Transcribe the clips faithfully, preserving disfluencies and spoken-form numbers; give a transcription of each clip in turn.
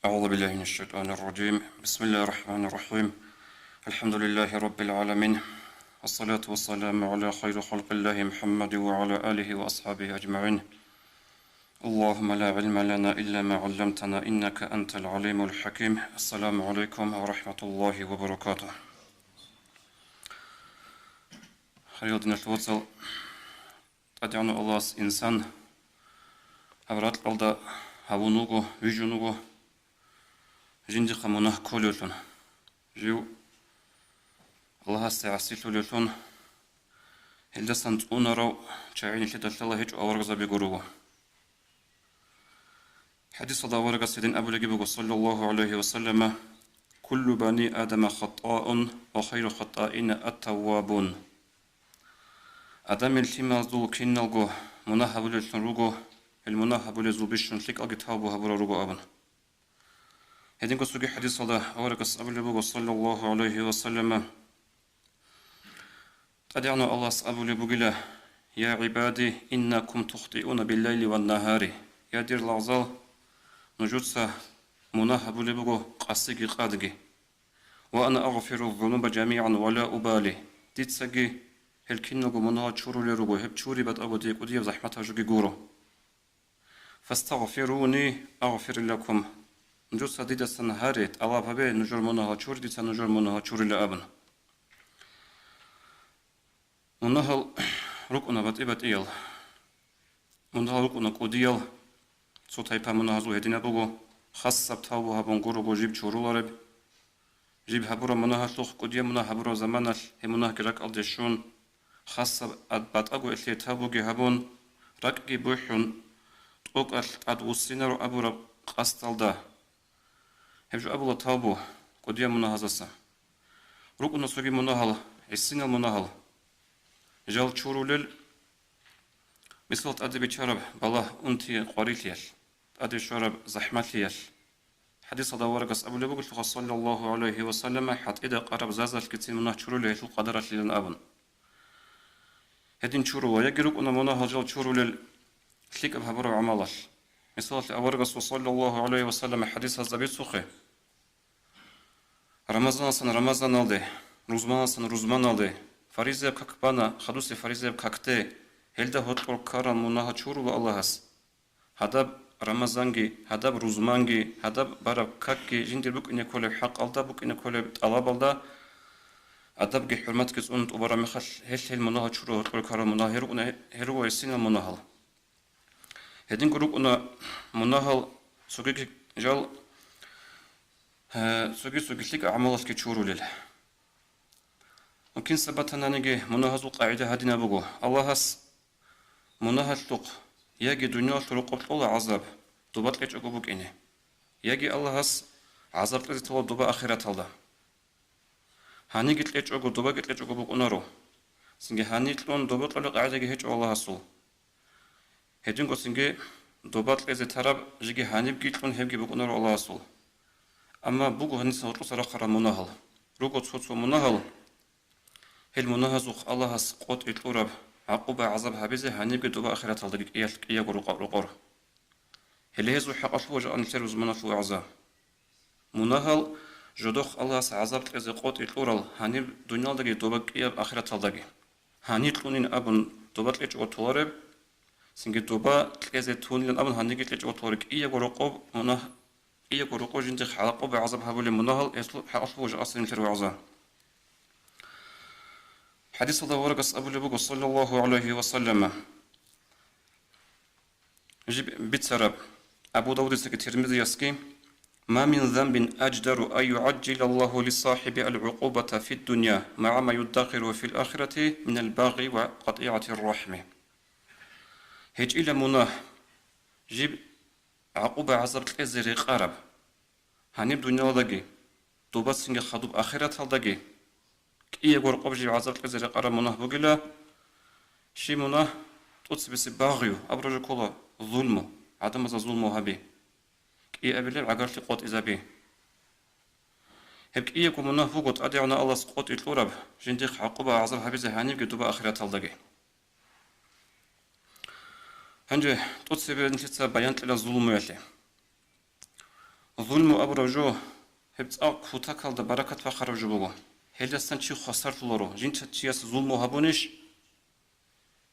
أعوذ بالله من الشيطان الرجيم. بسم الله الرحمن الرحيم. الحمد لله رب العالمين. والصلاة والسلام على خير خلق الله محمد وعلى آله وأصحابه أجمعين. اللهم لا علم لنا إلا ما علمتنا إنك أنت العليم الحكيم. السلام عليكم ورحمة الله وبركاته. Хириял диналъул вацал, ТӀадегӀанав Аллагьас инсан гьаб ракьалда гьавун вуго, вижун вуго, жиндихъа мунагь кколевлъун, жив Аллагьасде гӀасилъулевлъун, гьелдасан цӀунарав чагӀи нилъеда лъала гьечӀо аварагзаби гурого. ХӀадисалда аварагас гьедин абулебги буго, саллаллагьу гӀалайгьи ва саллама: «Куллу бани Адама хаттаун ва хайру хаттаина ат-таввабун». Адамил лъималазул киналго мунагь гьабулеллъун руго, гьел мунагь гьабулезул бищун лъикӀалги тавбу гьабурал руго абун. Гьединго цоги хӀадисалда аварагас абулеб буго, саллаллагьу гӀалайгьи ва саллама: ТӀадегӀанав Аллагьас абулеб бугила: «Я гӀибади, иннакум тухтиуна биллайли ван нагьари». Я дир лагъзал, нужеца мунагь гьабулеб буго къасиги къадги. «Ва ана агъфиру зунуба жамигӀан ва ла убали». Дицаги гьел киналго мунагьал чурулел руго, гьеб чури батӀаго дие кӀудияб захӀматаб жоги гуро. «Фастагъфируни агъфир лакум». Нужеца дидасан гьаре, тӀалаб гьабе, нужер мунагьал чури, дица нужер мунагьал чурила абун. Мунагьал рукӀуна батӀи-батӀиял. Мунагьал рукӀуна кӀудиял. Цо тайпа мунагьазул гьединаб буго, хасаб тавбу гьабун гурого жиб чурулареб. Жиб гьабураб мунагьалъухъ кӀудияб мунагь гьабураб заманалъ гьеб мунагьги ракӀалде щун, хасаб ад-, батӀаго элъие тавбуги гьабун, ракӀги бухӀун, тӀокӀалъ тӀадвуссинаро абураб къасдалда. Гьеб жо абула тавбу кӀудияб мунагьазаса. РукӀуна цоги мунагьал, гӀисинал мунагьал. Жал чурулел, мисал, тӀаде биччараб балагь-унти къварилъиялъ, тӀаде щвараб захӀмалъиялъ. ХӀадисалда аварагас абулеб бугелъулха, саллаллагьу гӀалайгьи ва саллама, хӀатӀида къараб зазалъгицин мунагь чурулей гьелъул къадаралъилан абун. Гьедин чурула, яги рукӀуна мунагьал жал чурулел лъикӀаб гьабураб гӀамалалъ. Мисалалъе, аварагасул, саллаллагьу гӀалайгьи ва саллама, хӀадисазда бицухъе: Рамазаналсан Рамазаналде, рузманалсан рузманалде, фаризаяб как бана, хадусеб фаризаяб какде, гьелда гьоркьор ккарал мунагьал чурула Аллагьас. Гьадаб Рамазанги, гьадаб рузманги, гьадаб бараб какги жиндир букӀине кколеб хӀакъалда, букӀине кколеб тӀалабалда, адабги хӀурматги цӀун тӀубараб мехалъ, гьелъ гьел мунагьал чуру гьоркьор ккарал мунагьал гьел рукӀуна, гьел руго гӀисинал мунагьал. Гьединго рукӀуна мунагьал цогиги жал, э, цоги-цоги лъикӀаб гӀамалалъги чурулел. Мун кинса батананиги, мунагьазул къагӀида гьадинаб буго: Аллагьас мунагьалъухъ яги дуниялалъул рокъоб кьола гӀазаб, доба кьечӀого букӀине, яги Аллагьас гӀазаб кьезе тола доба ахираталда. Гьаниги кьечӀого, добаги кьечӀого букӀунаро. Цинги гьани кьун доба кьолеб къагӀидаги гьечӀо Аллагьасул. Гьединго цинги доба кьезе тараб жеги гьанибги кьун гьебги букӀунаро Аллагьасул. Амма буго гьаниса гьоркьоса рахъарал мунагьал. Руго цо-цо мунагьал, гьел мунагьазухъ Аллагьас къотӀи кьураб, гӀакъуба-гӀазаб гьабизе гьанибги доба ахираталдаги кӀиялъ-, кӀиябго рукъа-, рукъор. Гьеле гьезул хӀакъалъулъ ва жакъа нилъер рузманалъул вагӀза. Мунагьал жодохъ Аллагьас гӀазаб кьезе къотӀи кьурал, гьаниб дуниялдаги доба кӀияб ахираталдаги. Гьани кьунин абун доба кьечӀого толареб, цинги доба кьезе тунилан абун гьаниги кьечӀого толареб кӀиябго рокъоб мунагь, кӀиябго рокъо жиндихъ гӀакъуба-гӀазаб гьабулеб мунагьал, гьелъул хӀакъалъулъ ва жакъа нилъер вагӀза. ХӀадисалда аварагас абулеб буго, саллаллагьу гӀалайгьи ва саллама, жиб бицараб Абу Давудицаги Тирмизиясги: «Ма мин занбин аждару ан югӀажжилаллагьу лисахӀибигьил гӀукъубата фиддуня магӀа ма юддахиру фил ахирати минал багъи ва къатӀигӀатир рахӀми». ГьечӀила мунагь, жиб гӀакъуба-гӀазаб кьезе рекъараб, гьаниб дуниялалдаги, добацинги хадуб ахираталдаги кӀиябго рокъоб жиб гӀазаб кьезе рекъараб мунагь бугила, щиб мунагь? ТӀоцебесеб багъю, абураб жо ккола зулму, гӀадамазда зулму гьаби, кӀиабилеб гӀагарлъи къотӀизаби. Гьеб кӀиябго мунагь буго ТӀадегӀанав Аллагьас къотӀи кьураб, жиндихъ гӀакъуба-гӀазаб гьабизе гьанибги доба ахираталдаги. Гьанже тӀоцебе нилъеца баян кьела зулмуялъе. Зулму абураб жо, гьеб цӀакъ кутакалда баракат бахъараб жо буго. Гьелдасан чи хвасарлъуларо, жинца чияс зулму гьабунищ?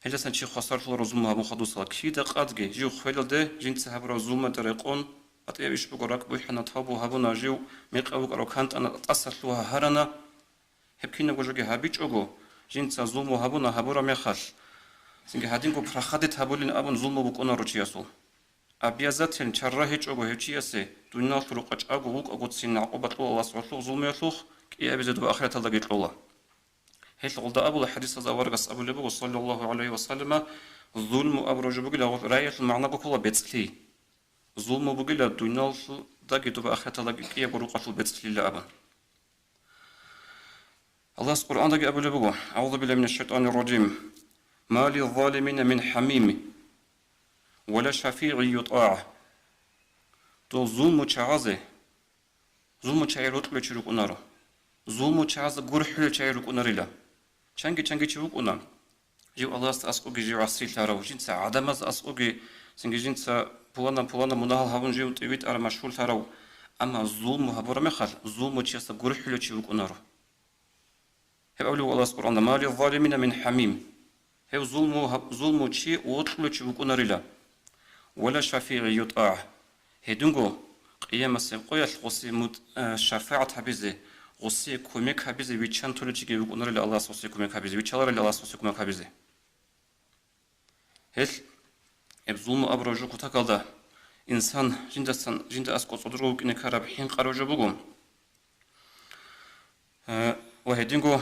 Гьелдасан чи хвасарлъуларо зулму гьабун хадусала. Кида къадги жив хвелалде жинца гьабураб зулмада рекъон, батӀияб иш буго, ракӀ бухӀана, тавбу гьабуна, жив мекъав вукӀарав кантӀана, тӀаса лъугьа гьарана. Гьеб кинабго жоги гьабичӀого, жинца зулму гьабуна гьабураб мехалъ, цинги гьадинго прохадит гьабулин абун зулму букӀунаро чиясул. Обязательно чара гьечӀого гьев чиясе, дуниялалъул рукъа чӀаго вукӀагоцин гӀакъуба кьола Аллагьас гӀолъухъ зулмуялъухъ, кӀиабизе доба ахираталдаги кьола. Гьелъ гъолда абула хӀадисалда аварагас абулеб буго, саллаллагьу гӀалайгьи ва саллама, зулму абураб жо бугила гъолъ раялъул магӀнаго ккола бецӀлъи. Зулму бугила дуниялалдаги доба ахираталдаги кӀиябго рукъалъул бецӀлъила абун. Аллагьас Къуръандаги абулеб буго, أعوذ بالله من الشيطان الرجيم، ما للظالمين من حميم ولا شفيع يطاع. Дол зулмучагӀазе, зулмучагӀи рокьулев чи рукӀунаро. ЗулмучагӀазе гурхӀулев чагӀи рукӀунарила. Чанги-чанги чи вукӀуна, жив Аллагьасда аскӀоги жив гӀасилъарав, жинца гӀадамаз аскӀоги, цинги жинца пуланаб-пуланаб мунагьал гьабун жив тӀивитӀараб машгьурлъарав. Амма зулму гьабураб мехалъ, зулмучиясда гурхӀулев чи вукӀунаро. Гьеб абулеб Аллагьас Къуръанда, ما للظالمين من حميم. Гьев зулму-, зулмучи вокьулев чи вукӀунарила. ولا شفيع يطاع. Гьединго къиямасеб къоялъ гъосие мут-, э, шафагӀат гьабизе, гъосие кумек гьабизе виччан толев чиги вукӀунарила Аллагьас гъосие кумек гьабизе, виччаларила Аллагьас гъосие кумек гьабизе. Гьелъ, гьеб зулму абураб жо кутакалда, инсан жиндасан, жинда аскӀоб цӀодорго вукӀине ккараб хӀинкъараб жо буго. Э, ва гьединго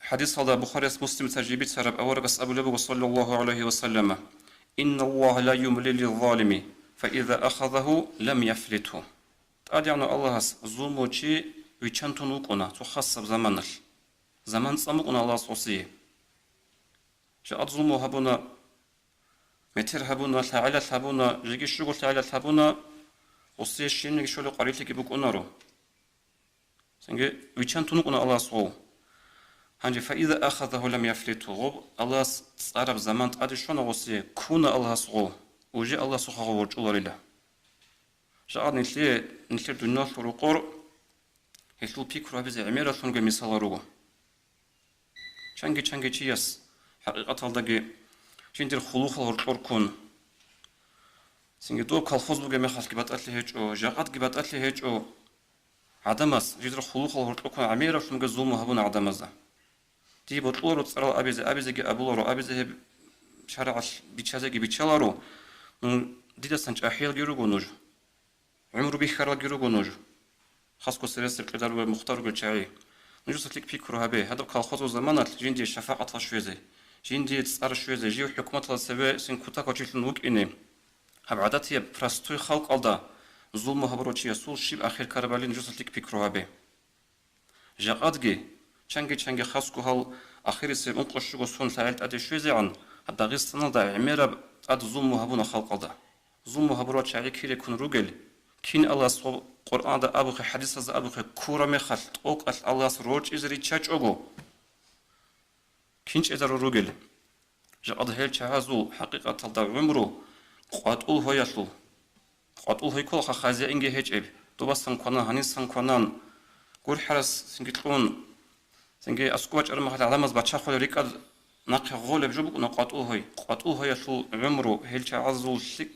хӀадисалда Бухарияс, Муслимица жиб бицараб аварагас абулеб буго, саллаллагьу гӀалайгьи ва саллама, إن الله لا يملي للظالم فإذا أخذه لم يفلته. ТӀадегӀанав Аллагьас зулмучи виччан тун вукӀуна цо хасаб заманалъ. Заман цӀан букӀуна Аллагьас гъосие. Жакъад зулму гьабуна, метер гьабуна, лъагӀалалъ гьабуна, жеги щуго лъагӀалалъ гьабуна, гъосие щибниги щолеб къварилъиги букӀунаро. Цинги виччан тун вукӀуна Аллагьас гъов. Гьанже فإذا أخذه لم يفلته, гъоб Аллагьас цӀараб заман тӀаде щвана гъосие, ккуна Аллагьас гъов, уже Аллагьасухъа гъов ворчӀуларила. Жакъад нилъее, нилъер дуниялалъул рокъор гьелъул пикру гьабизе гӀемералъунги мисалал руго. Чанги-чанги чияс хӀакъикъаталдаги жиндир хъулухъал гьоркьор ккун, цинги доб колхоз бугеб мехалъги батӀалъи гьечӀо, жакъадги батӀалъи гьечӀо, гӀадамас жиндир хъулухъал гьоркьор ккун гӀемералъунги зулму гьабуна гӀадамазда. Дие бокьуларо цӀарал абизе, абизеги абуларо, абизе гьеб шаргӀалъ биччазеги биччаларо, ну, дидасан чӀахӀиялги руго нуж. ГӀумру бихьаралги руго нуж. Хасго сиресеб кьедар ва мухтар ругел чагӀи. Нужеца лъикӀ пикру гьабе, гьадаб колхозул заманалъ жиндие шафагӀатал щвезе, жиндие цӀар щвезе, жив хӀукуматалда цебе син кутакав чилъун вукӀине. Гьаб гӀадатияб простой халкъалда зулму гьабурав чиясул щиб ахир ккарабали нужеца лъикӀ пикру гьабе. Жакъадги, чанги-чанги хасго гьал ахирисеб ункъо-щуго сон лъагӀел тӀаде щвезегӀан, гьаб Дагъистаналда гӀемераб тӀад зулму гьабуна халкъалда. Зулму гьабурал чагӀи кире ккун ругел, кин Аллагьас гъо-, Къуръанда абухъе, хӀадисазда абухъе ккураб мехалъ, тӀокӀалъ Аллагьас рорчӀизе риччачӀого, кин чӀезарун ругел. Жакъад гьел чагӀазул хӀакъикъаталда гӀумру къватӀул гьоялъул. КъватӀул гьой кколаха хазяинги гьечӀеб, добасан кванан, гьанисан кванан, гурхӀарас цинги кьун, цинги аскӀоб бачӀараб мехалъ гӀадамаз бачахъулеб рикӀкӀад нахъе гъолеб жо букӀуна къватӀул гьой. КъватӀул гьоялъул гӀумру гьел чагӀазул лъи-,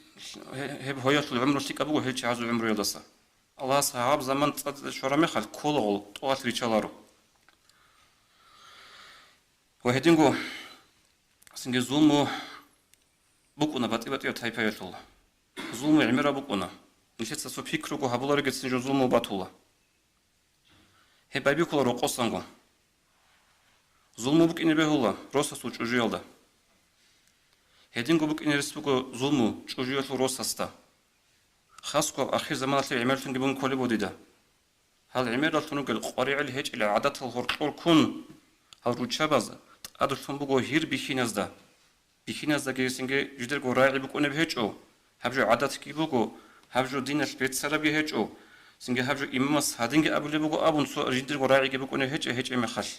гьеб гьоялъул гӀумру лъикӀаб буго гьел чагӀазул гӀумруялдаса. Аллагьас гьаб заман цӀа-, цӀа щвараб мехалъ ккола гъол, тӀогӀалъ риччаларо. Ва гьединго цинги зулму букӀуна батӀи-батӀияб тайпаялъул. Зулму гӀемераб букӀуна. Нилъеца цо пикруго гьабуларигицин жо зулму батула. Гьеб байбихьула рокъосанго. Зулму букӀине бегьула росасул чӀужуялда. Гьединго букӀине рес буго зулму чӀужуялъул росасда. Хасго ахир заманалъе гӀемерлъунги бун кколеб буго дида. Гьал гӀемераллъун ругел къваригӀел гьечӀел гӀадатал гьоркьор ккун, гьал руччабаз тӀадлъун буго гьир бихьиназда. Бихьиназдаги цинги жидерго рагӀи букӀунеб гьечӀо, гьаб жо гӀадатги буго, гьаб жо диналъ беццарабги гьечӀо, цинги гьаб жо имамас гьадинги абулеб буго абун цо жиндирго рагӀиги букӀунеб гьечӀеб гьечӀеб мехалъ,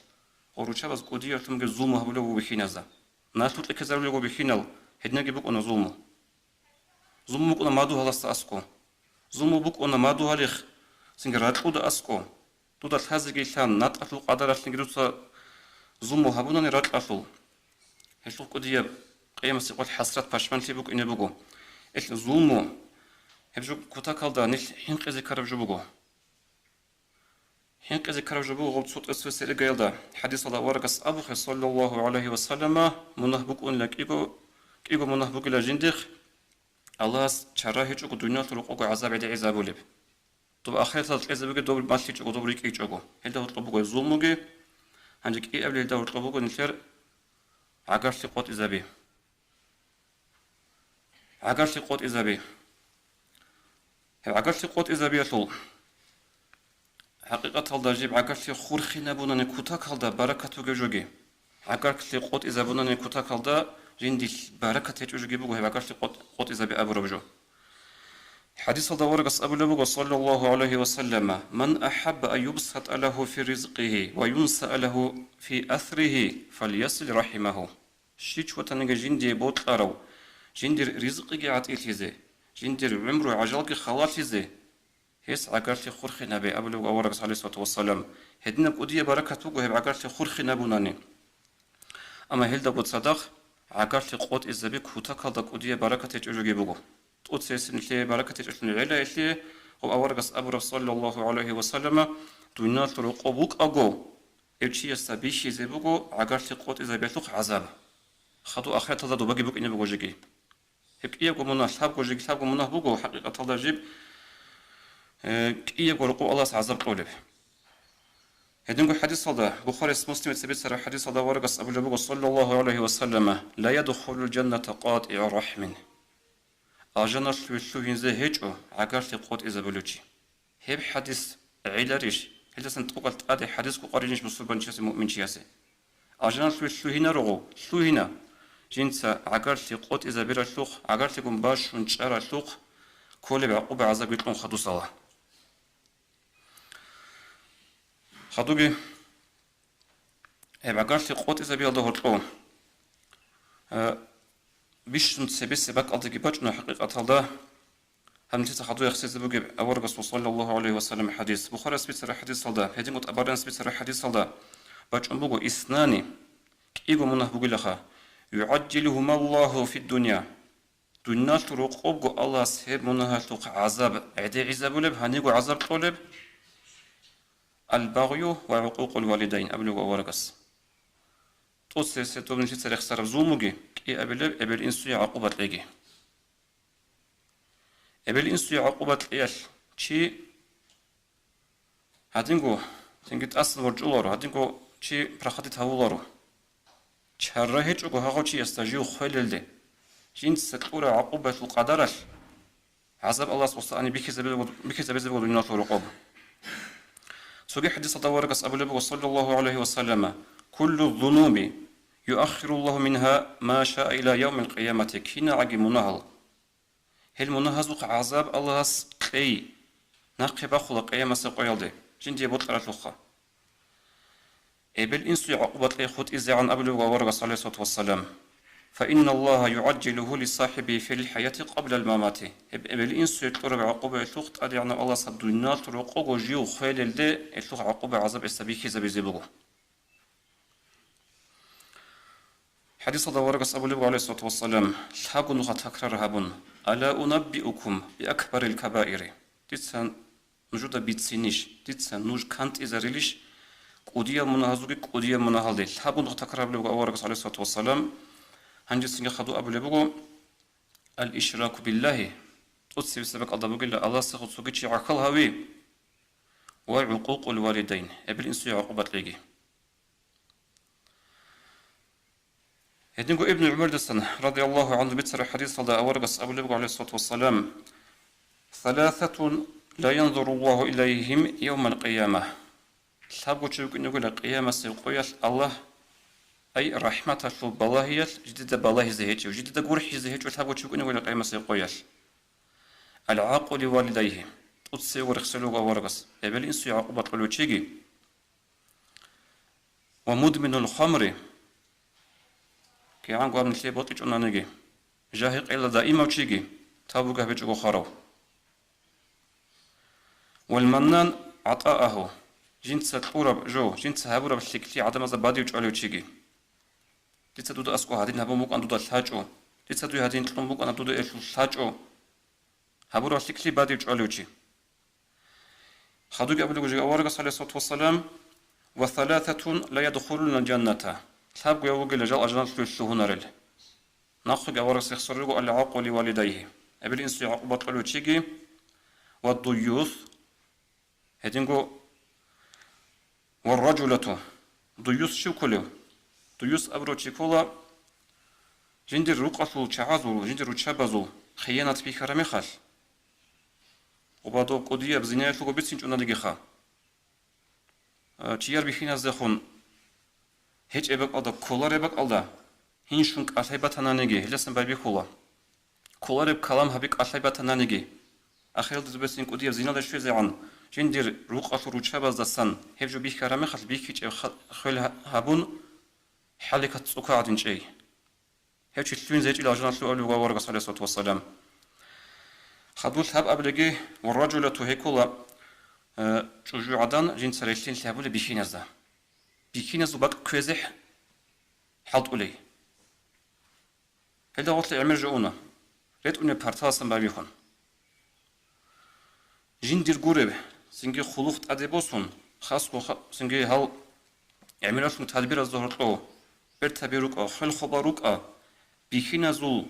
гъо руччабаз кӀудиявлъунги зулму гьабулеб буго бихьиназда. Налъукье ккезарулего бихьинал, гьединаги букӀуна зулму. Зулму букӀуна мадугьаласда аскӀо. Зулму букӀуна мадугьалихъ, цинги ракьуда аскӀо. Дуда лъазеги лъан, натӀалъул къадаралъинги дуца зулму гьабунани ракьалъул. Гьелъул кӀудияб къиямасеб къоялъ хӀасрат пашманлъи букӀине буго. Гьелъ зулму, гьеб жо кутакалда нилъ хӀинкъизе ккараб жо буго. ХӀинкъизе ккараб жо буго гъоб цо тӀоцевесеб иргаялда. ХӀадисалда аварагас абухъе, саллаллагьу гӀалайгьи ва саллама, мунагь букӀунила кӀиго, кӀиго мунагь бугила жиндихъ, Аллагьас чара гьечӀого дуниялалъул рокъого гӀазаб гӀедегӀизабулеб. Доб ахираталда кьезе бугеб доб малъичӀого, доб рикӀкӀичӀого. Гьелда гьоркьоб буго зулмуги, гьанже кӀиабилеб гьелда гьоркьоб буго нилъер гӀагарлъи къотӀизаби. ГӀагарлъи къотӀизаби. Гьеб гӀагарлъи къотӀизабиялъул, хӀакъикъаталда жиб гӀагарлъи хурхинабунани кутакалда баракат бугеб жоги. ГӀагарлъи къотӀизабунани кутакалда жиндилъ баракат гьечӀо жоги буго гьеб гӀагарлъи къотӀ-, къотӀизаби абураб жо. ХӀадисалда аварагас абулеб буго, саллаллагьу гӀалайгьи ва саллама: «Ман ахӀабба ан юбсатӀа лагьу фи ризкъигьи ва юнсаа лагьу фи асаригьи, фальясил рахӀимагьу». Щив чи ватаниги жиндие бокьарав, жиндир ризкъиги гӀатӀилъизе, жиндир гӀумру гӀажалги халалъизе, гьес гӀагарлъи хурхинабе, абулеб аварагас, гӀалайгьиссалату вассалам, гьединаб кӀудияб баракат буго гьеб гӀагарлъи хурхинабунани. Амма гьелдаго цадахъ гӀагарлъи къотӀизаби кутакалда кӀудияб баракат гьечӀо жоги буго. ТӀоцебесеб нилъее баракат гьечӀолъун гӀела гьелъие, гъоб аварагас абураб, саллаллагьу гӀалайгьи ва саллама, дуниялалъул рокъоб букӀаго, гьев чиясда бихьизе буго гӀагарлъи къотӀизабиялъухъ гӀазаб. Хадуб ахираталда добаги букӀине буго жеги. Гьеб кӀиябго мунагь, лъабго жеги лъабго мунагь буго, хӀакъикъаталда жиб, э, кӀиябго рокъоб Аллагьас гӀазаб кьолеб. Гьединго хӀадисалда, Бухарияс, Муслимица бицараб хӀадисалда аварагас абулеб буго, саллаллагьу гӀалайгьи ва саллама: «Ла ядхулул жанната къатӀигӀу рахӀмин». Алжаналъуве лъугьине гьечӀо гӀагарлъи къотӀизабулев чи. Гьеб хӀадис гӀеларищ? Гьелдасан тӀокӀал тӀаде хӀадис къокъарищ бусурбанчиясе, муъминчиясе? Алжаналъуве лъугьинарого, лъугьина, жинца гӀагарлъи къотӀизабиралъухъ, гӀагарлъигун бащун чӀаралъухъ кколеб гӀакъуба-гӀазаб гьикьун хадусала. Хадуги, гьеб гӀагарлъи къотӀизабиялда гьоркьо, э, бищун цебесеб бакӀалдаги бачӀуна хӀакъикъаталда. Гьанже дица хадур рехсезе бугеб аварагасул, саллаллагьу гӀалайгьи ва саллам, хӀадис. Бухарияс бицараб хӀадисалда, гьединго ТӀабараниялъ бицараб хӀадисалда бачӀун буго: «Иснани», кӀиго мунагь бугилаха, «югӀажжилугьумаллагьу фиддунья». Дуниялъул рокъобго Аллагьас гьеб мунагьалъухъ гӀазаб гӀедегӀизабулеб, гьаниго гӀазаб кьолеб: «Албагъю ва гӀукъукъул валидайн», абулеб аварагас. ТӀоцебесеб доб нилъеца рехсараб зулмуги, кӀиабилеб эбел-инсуе гӀакъуба кьеги. Эбел-инсуе гӀакъуба кьеялъ чи гьадинго цинги тӀасан ворчӀуларо, гьадинго чи проходить гьавуларо. Чара гьечӀого гьагъав чиясда жив хвелелде, жинца кьураб гӀакъубаялъул къадаралъ гӀазаб Аллагьас гъосда гьаниб бихьизабизе буго, бихьизабизе буго дуниялалъул рокъоб. Цоги хӀадисалда аварагас абулеб буго, саллаллагьу гӀалайгьи ва саллама: «Куллу зунуби юаххируллагьу мингьа ма шаа иля явмил къиямати», кинагӀаги мунагьал. Гьел мунагьазухъ гӀазаб Аллагьас кьей, нахъе бахула къиямасеб къоялде, жиндие бокьаралъухъа. Эбел-инсуе гӀакъуба кьей хутӀизегӀан абулеб буго аварагас, гӀалайгьиссалату вассалам: «Фаинналлагьа югӀажжилугьу лисахӀибигьи фил хӀаяти къаблал мамати». Гьеб эбел-инсуе кьураб гӀакъубаялъухъ ТӀадегӀанав Аллагьас гьаб дуниялалъул рокъого жив хвелелде гьелъухъ гӀакъуба-гӀазаб гьесда бихьизабизе буго. ХӀадисалда аварагас абулеб, гӀалайгьиссалату вассалам, лъабго нуха такрар гьабун: «Ала унаббиукум биакбарил кабаири?» Дица нужеда бицинищ, дица нуж кантӀизарилищ кӀудиял мунагьазулги кӀудиял мунагьалде? Лъабго нуха такрар гьабулеб аварагас, гӀалайгьиссалату вассалам, гьанже цинги хадуб абулеб буго: «Ал-ишраку биллагьи», тӀоцебесеб бакӀалда бугила Аллагьасда цоги чи гӀахьал гьави, «ва гӀукъукъул валидайн», эбел-инсуе гӀакъуба кьеги. Гьединго Ибн ГӀумардасан, радияллагьу гӀангьу, бицараб хӀадисалда аварагас абулеб буго, гӀалайгьиссалату вассалам: «Саласатун ла янзуруллагьу илайгьим явмал къияма». Лъабго чи вукӀине вугила къиямасеб къоялъ Аллагь, ай, рахӀматалъул балагьиялъ жидеда балагьизе гьечӀев, жидеда гурхӀизе гьечӀев лъабго чи вукӀине вугила къиямасеб къоялъ. «Ал-гӀакъу ли валидайгьи», тӀоцеве рехсолев вуго аварагас, эбел-инсуе гӀакъуба кьолев чиги. «Ва мудминул хамри», кигӀан гваб нилъее бокьичӀонаниги, жагьи-къелал даимав чиги, тавбуги гьабичӀого хварав. Вал маннан гӀатӀаагьу, жинца кьураб жо, жинца гьабураб лъикӀлъи гӀадамазда бадив чӀвалев чиги. Дица дуда аскӀо гьадин гьабун букӀан дуда лъачӀо, дица дуе гьадин кьун букӀана дуда элъул лъачӀо, гьабураб лъикӀлъи бадив чӀвалев чи. Хадуги абулеб буго аварагас, гӀалайгьиссалату вассалам: «Ва саласатун ла ядхулунал жанната», лъабгояв вугила жал алжаналъуве лъугьунарел. Нахъеги аварагас рехсолел руго: «Ал-гӀакъу ли валидайгьи», эбел-инсуе гӀакъуба кьолев чиги, «ва дуюс», гьединго «Варраджулату». Дуюс щив кколев? Дуюс абурав чи ккола, жиндир рукъалъул чагӀазул, жиндир руччабазул хиянат бихьараб мехалъ, къубадов кӀудияб зинаялъулго бицинчӀунанигиха. А, чияр бихьиназдехун гьечӀеб бакӀалда, кколареб бакӀалда гьинщун кӀалъай батананиги, гьелдасан байбихьула. Кколареб калам гьаби кӀалъай батананиги, ахиралда цебесин кӀудияб зиналде щвезегӀан, жиндир рукъалъул руччабаздасан гьеб жо бихьараб мехалъ бихьичӀеб ха-, хвел гьа-, гьабун, хӀаликат цӀука гӀадин чӀей. Гьев чи лъугьинзе гьечӀила алжаналъув абулеб буго аварагас, гӀалайгьиссалату вассалам. Хадуб лъабабилебги, «Варраджулату» гьеккола, э, чӀужугӀадан жинца релълъинлъи гьабулеб бихьиназда. Бихьиназул бакӀ кквезе хӀалтӀулей. Гьелда гъорлъе гӀемер жо уна, ретӀунеб парталасан байбихьун. Жиндир гуреб, цинги хъулухъ тӀаде босун, хасго ха-, цинги гьал гӀемералъун тадбиразда гьоркьов бертаби рукӀа, хвел-хабал рукӀа, бихьиназул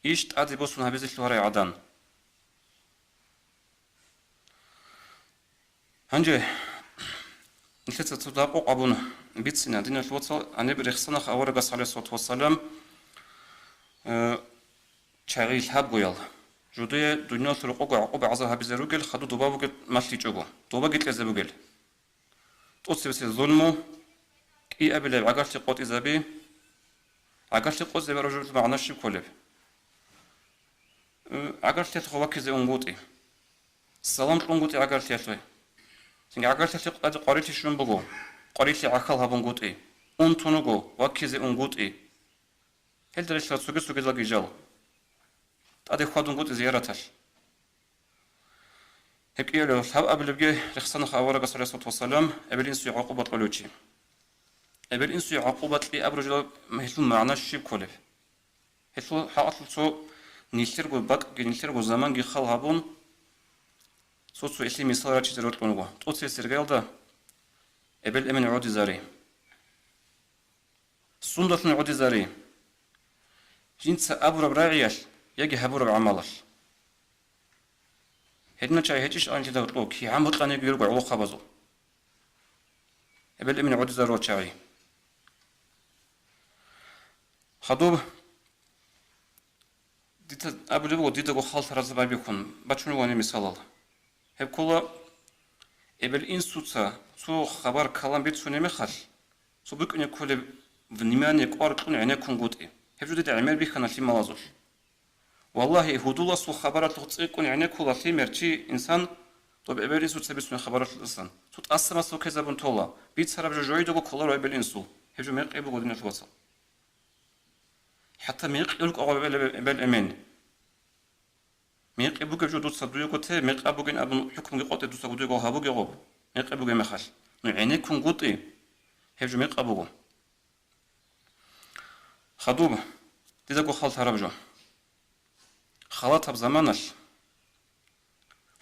иш тӀаде босун гьабизе лъугьарай гӀадан. Гьанже нилъеца цо дакъикъ абун бицина, диналъул вацал, гьаниб рехсана аварагас, гӀалайгьиссалату вассалам, э, чагӀи лъабгоял, жидее дуниялалъул рокъого гӀакъуба-гӀазаб гьабизе ругел, хадуб доба бугел малъичӀого, добаги кьезе бугел. ТӀоцебесеб зулму, кӀиабилеб гӀагарлъи къотӀизаби. ГӀагарлъи къотӀизаби абураб жоялъул магӀна щиб кколеб? Э, гӀагарлъиялъухъ ваккизе унгутӀи. Салам кьунгутӀи гӀагарлъиялъе. Цинги гӀагарлъиялъе къаде къварилъи щун буго, къварилъи гӀахьал гьабунгутӀи, унтун вуго, ваккизе унгутӀи. Гьелда релълъарал цоги-цогидалги жал. ТӀаде хьвадунгутӀи зияраталъ. Гьеб кӀиялъ лъабабилебги рехсана аварагас, гӀалайгьиссалату вассалам, эбел-инсуе гӀакъуба кьолев чи. Эбел-инсуе гӀакъуба кьей абураб жоялъул гьелъул магӀна щиб кколеб? Гьелъул хӀакъалъулъ цо нилъерго бакӀги, нилъерго заманги хал гьабун, цо-цо гьелъие мисал рачизе рокьун руго. ТӀоцебесеб иргаялда эбел-эмен гӀодизари. Сундалъун гӀодизари? Жинца абураб рагӀиялъ яги гьабураб гӀамалалъ. Гьединал чагӀи гьечӀищ абунилъидал гьоркьоб кигӀан бокьаниги йиго гӀолохъабазул. Эбел-эмен гӀодизарурал чагӀи. Хадуб дица абулеб буго, дидаго хал лъаразда байбихьун бачун бугони мисалал. Гьеб ккола, эбел-инсуца цо хабар-калам бицунеб мехалъ, цо букӀине кколеб внимание, кӀвар кьун гӀенеккунгутӀи. Гьеб жо дида гӀемер бихьана лъималазулъ. Валлагьи, гьудуласул хабаралъухъ цӀикӀкӀун гӀенеккула лъимер чи, инсан, доб эбел-инсуца бицунеб хабаралъулъасан. Цо тӀасамасул ккезабун тола, бицараб жо жойдаго кколаро эбел-инсул. Гьеб жо мекъи буго, диналъул вацал. ХӀатта мекъи рукӀа гъоб эбел-, эбел-эмен. Мекъи бугеб жо дуца дуего те, мекъаб бугин абун хӀукмуги къотӀе дуца дуего гьабуге гъоб, мекъи бугеб мехалъ. Ну гӀенеккунгутӀи, гьеб жо мекъаб буго. Хадуб, дидаго хал лъараб жо. Халатаб заманалъ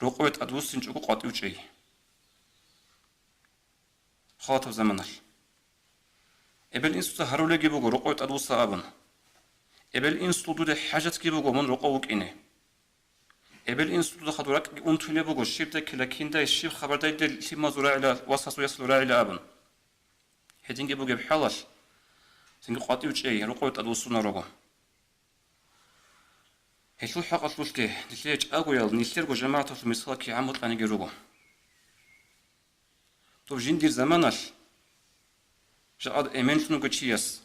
рокъове тӀадвуссинчӀого къватӀив чӀей. Халатаб заманалъ. Эбел-инсуца гьарулеги буго, рокъове тӀадвуса абун. Эбел-инсул дуда хӀажатги буго мун рокъов вукӀине. Эбел-инсул дуда хадур ракӀги унтулеб буго, щибдай ккела, киндай, щиб хабардай дир лъималазул рагӀила, васасул ясалул рагӀила абун. Гьединги бугеб хӀалалъ, цинги къватӀив чӀей, рокъове тӀадвуссунарого. Гьелъул хӀакъалъулъги, нилъее чӀагоял, нилъерго жамагӀаталъул мисал кигӀан бокьаниги руго. Доб жиндир заманалъ жакъад эменлъун вуго чияс,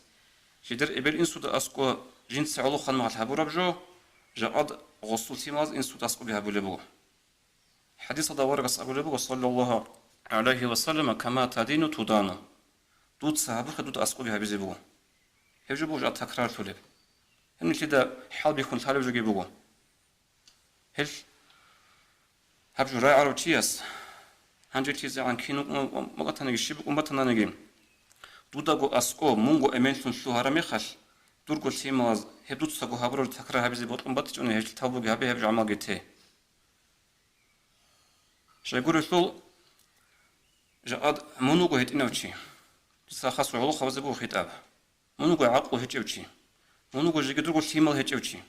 жидер эбел-инсуда аскӀо жинца гӀолохъанмахалъ гьабураб жо, жакъад гъосул лъималаз инсуда аскӀоги гьабулеб буго. ХӀадисалда аварагас абулеб буго, саллаллагьу гӀалайгьи ва саллама: «Кама тадину тудану». Дуца гьабухъе дуда аскӀоги гьабизе буго. Гьеб жо буго жакъа такрарлъулеб. Гьеб нилъеда хӀалбихьун лъалеб жоги буго. Гьел гьаб жо рагӀарав чияс Гьанже лъизегӀан кин вукӀун батаниги, щиб букӀун батаниги, дудаго аскӀоб мунго эменлъун лъугьараб мехалъ, дурго лъималаз гьеб дуцаго гьабураб такрар гьабизе бокьун батичӀони, гьеб лъалеб бугеб гьабе, гьеб жо гӀамалги те. Щайгурелъул, жакъа мун вуго гьитӀинав чи. Дица хас гӀолохъабазе буго хитӀаб. Мун вуго гӀакълу гьечӀев чи. Мун вуго жеги дурго лъимал гьечӀев чи.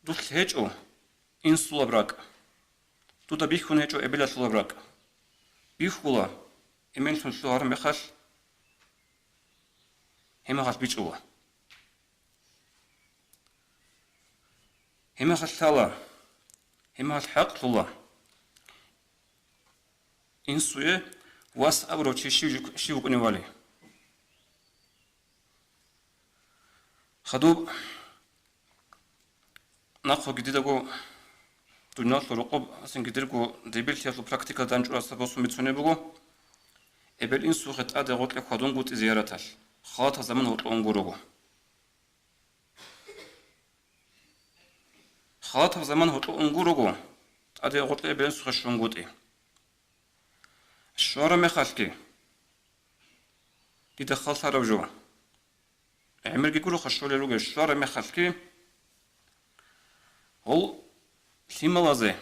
Дулъ гьечӀо инсулаб ракӀ. Дуда бихьун гьечӀо эбелалъулаб ракӀ. Бихьула, эменлъун лъугьараб мехалъ, гьеб мехалъ бичӀчӀула. Гьеб мехалъ лъала, гьеб мехалъ хӀакълъула. Инсуе вас абурав чи щив, щив вукӀунев вали. Хадуб нахъеги дидаго дуниялалъул рокъоб, гьанжеги дирго дебирлъиялъул практикалда данчӀварасда босун бицунеб буго, эбел-инсухъе тӀаде гъоркье хьвадунгутӀи зияраталъ, халатаб заман гьоркьов унгурого. Халатаб заман гьоркьов унгурого, тӀаде гъоркье эбел-инсухъе щунгутӀи. Щвараб мехалъги, дида хал лъараб жо, гӀемерги гуроха щолел ругел, щвараб мехалъги, гъол лъималазе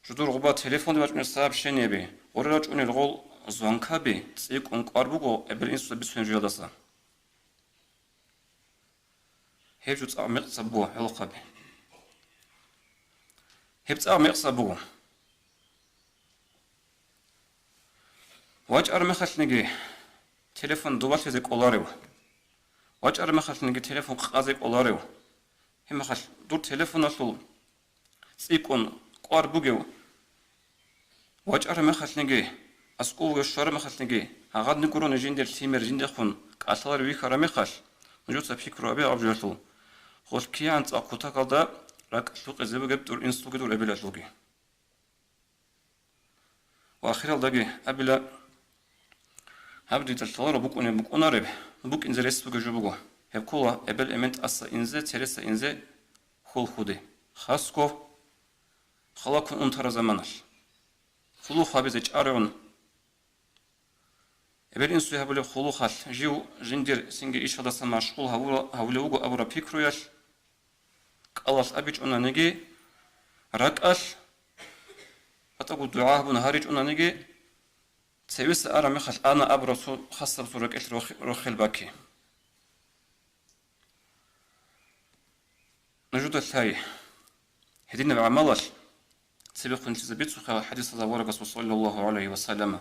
жидер гъоба телефонде бачӀунел сообщениеби, гъоре рачӀунел гъол звонкаби цӀикӀкӀун кӀвар буго эбел-инсуда бицунеб жоялдаса. Гьеб жо цӀакъ мекъсаб буго, гӀолохъаби. Гьеб цӀакъ мекъсаб буго. ВачӀараб мехалъниги телефон дубалъизе кӀоларев? ВачӀараб мехалъниги телефон къазе кӀоларев? Гьеб мехалъ дур телефоналъул цӀикӀкӀун кӀвар бугев, вачӀараб мехалъниги, аскӀов вугев щвараб мехалъниги, гьагъадни гурони жиндир лъимер жиндехун кӀалъаларев вихьараб мехалъ, нужеца пикру гьабе гьаб жоялъул, гъолъ кигӀан цӀакъ кутакалда ракӀ лъукъизе бугеб дур инсулги дур эбелалъулги. Ва ахиралдаги абила, гьаб дида лъаларо букӀунеб букӀунареб, букӀинзе рес бугеб жо буго. Гьеб ккола эбел-эмен тӀаса инзе, цереса инзе хьул хьуде. Хасго халаккун унтараб заманалъ. Хъулухъ гьабизе чӀаригӀун. Эбел-инсуе гьабулеб хъулухъалъ жив жиндир цинги ишалдаса машгъул гьавула-, гьавулев вуго абураб пикруялъ, кӀалалъ абичӀонаниги, ракӀалъ батӀаго дугӀа гьабун гьаричӀонаниги, цевеса араб мехалъ ана абураб цо хасаб цо рекӀелъ рохи-, рохел бакке. Нужеда лъай, гьединаб гӀамалалъ цебехун лъизе бицухъе хӀадисалда аварагасул саллаллагьу гӀалайгьи ва саллама,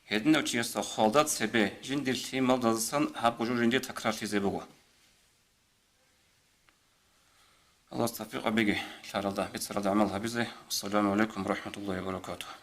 гьединав чиясда хвалда цебе жиндир лъималдасан гьабго жо жиндие такрарлъизе буго. Аллагьас тавфикъ гьабеги лъаралда, бицаралда гӀамал гьабизе. Ассаламу гӀалайкум ва рахӀматуллагьи ва баракатугьу.